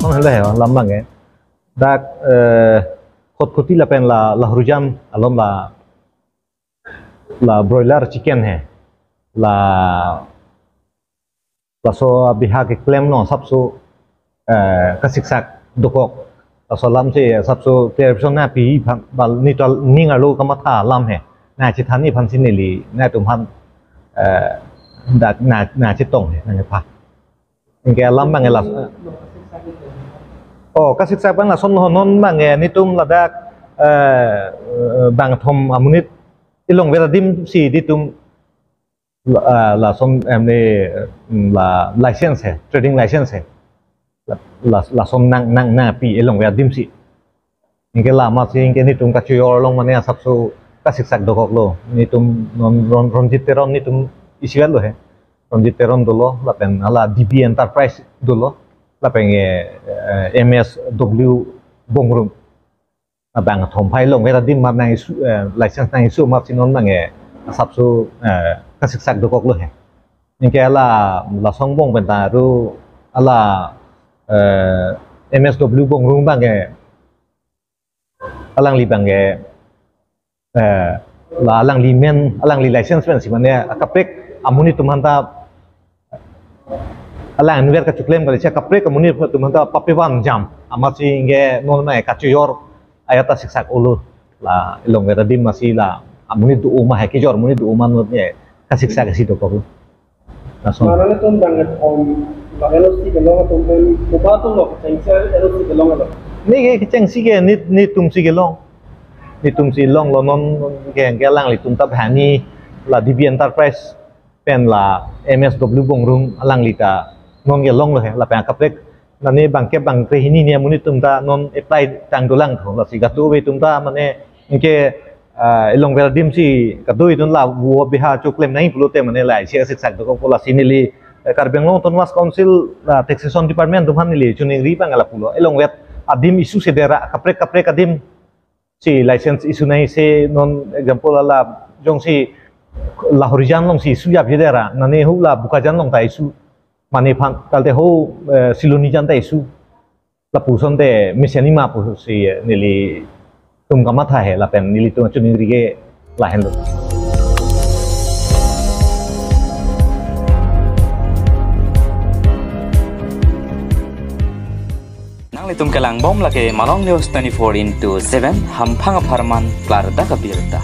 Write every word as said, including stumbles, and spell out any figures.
Hala he, alam abang ke. Dak, eh, Khatkhati lapen la, Lahorijan along la, la broiler chicken he. La, laso abiha keklem along asapso, eh, kasiksak dokok. Laso alamsi asapso clarification nangpi aphan, bal nelitum aning arlo kamatha alam he. Nangchethanji aphansi neli, nangtum aphan, eh, dak nang, nangchetong he, nangpha. Anke alam abang ke la. Oh, kasiksak abang lason lo, non abang ke nelitum ladak, eh, bangkethom amonit elongvet adimsi nelitum la, eh, lason, em, ne, mm, la license he, trading license he. La, la, lason nang, nang, nangpi elongvet adimsi. Anke la amatsi anke nelitum kachojor along mane asapso kasiksak dokoklo. Nelitum non Ron-, Ronjit Teron nelitum isivet lo he. Ronjit Teron dolo, lapen hala D B Enterprise dolo, lapen ke, eh, M S W Bongrung. Bangkethom aphan elongvet adim amat nang-issue, eh, license nang-issue amatsi non abang ke asapso, eh, kasiksak dokoklo he. Anke hala lason angbong pen ta ru hala, eh, M S W Bongrung abang ke alangli abang ke, eh, la alangli amen, alangli license pensi mane akaprek amonit atum aphanta alang anvet kachoklem kali, si akaprek amonit atum aphanta papevan jam. Amatsi anke non abang ke kachojor ajat ta siksak-olo. La elongvet adim amatsi la amonit do-o ma he, kejor amonit do-o ma, non abang ke kasiksak si dokok. Lason. Mane nelitum bangkethom, bang L O C kelong atum pen, koba atum lo, kechengsi L O C kelong lo. Ne ke kechengsi ke neli, nelitumsi kelong. Nelitumsi longlo, non ke, ke alanglitum ta banghini la D B Enterprise pen la M S W Bongrung alangli ta non ke longlo he, lapen akaprek mane bangkep bangkre hini ni amonit atum ta non apply tang dolang tho, lasi kadokave atum ta mane anke, ah, elongvet adimsi kadokave atum la vo abiha choklem nangji pulote mane la isi kasiksak dokok, lasi neli, eh, Karbi Anglong Autonomous Council, ah, Taxation Department atum aphan neli choningri abang ke lapulo. Elongvet adim issue si dera, kaprek kaprek adimsi license issue nangji, si non example hala jongsi Lahorijan alongsi issue jap je dera, mane hula Bokajan along ta issue. Mane aphan, kalte ho, eh, Silonijan ta issue. Lapuson te mesenji ma pusi, eh, nelitum kamatha he, lapen nelitum choningri ke lahenlo. Nanglitum kelangbom lake Malong News twenty-four into seven, hamphang apharman klardak abirta.